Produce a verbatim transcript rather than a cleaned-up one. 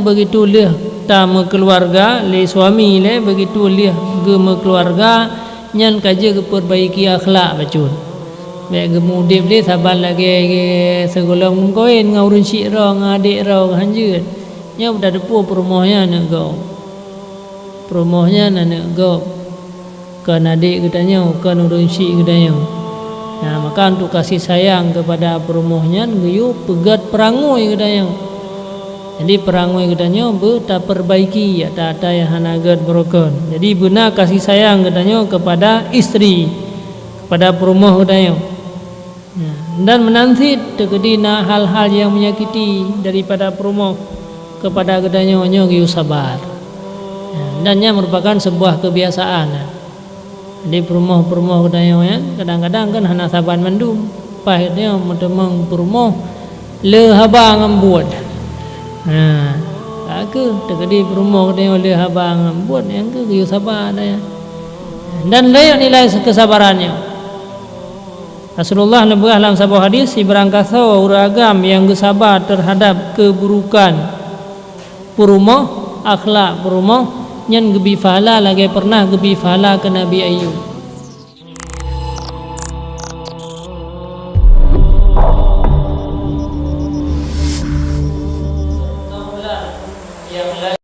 Begitu lheueh tameukeuluwarga lé suami lé, begitu lheueh geumeukeuluwarga, nyan ka jeuet geupeubaiki akhlak bacut. Bék geumudeb lé saban lagée sigohlom geumeukawen ngon ureuëng syiek droe, ngon adék droe, hanjeuet. Nyoe beutateupue peurumoh nyan aneuëk gob. Peurumoh nyan aneuëk gob. Kon adék geutanyoe, kon ureuëng syiek geutanyoe. Nah, maka untuk kasih sayang keupada peurumoh nyan geuyue peugét peurangui geutanyoe. Jadi peurangui geutanyoe beutapeubaiki ata-ata nyang hana gét beurukon. Jadi beuna kasih sayang geutanyoe keupada istri, keupada peurumoh geutanyoe. Dan meunan cit teukeudi na hal-hal nyang menyakiti daripada peurumoh keupada geutanyoe, nyoe geuyue sabar. Dan nyan meurupakan seubuah keubiasaan. Di peurumoh-peurumoh geutanyoe nyan kadang-kadang kan hana saban mandum. Paih nyoe meuteumong peurumoh le haba ngon buet. Nah, ka kheueh teukeudi peurumoh geutanyoe le haba ngon buet, nyang kheueh geuyue sabar. Dan lé nilai keusabaran nyoe. Rasulullah neupeugah lam saboh hadis, sibarang gasoe ureuëng agam nyang geusaba teuhadab keuburukan peurumoh, akhlak peurumoh, nyan geubi pahala lagée peureunah geubi pahala keu Nabi Ayub.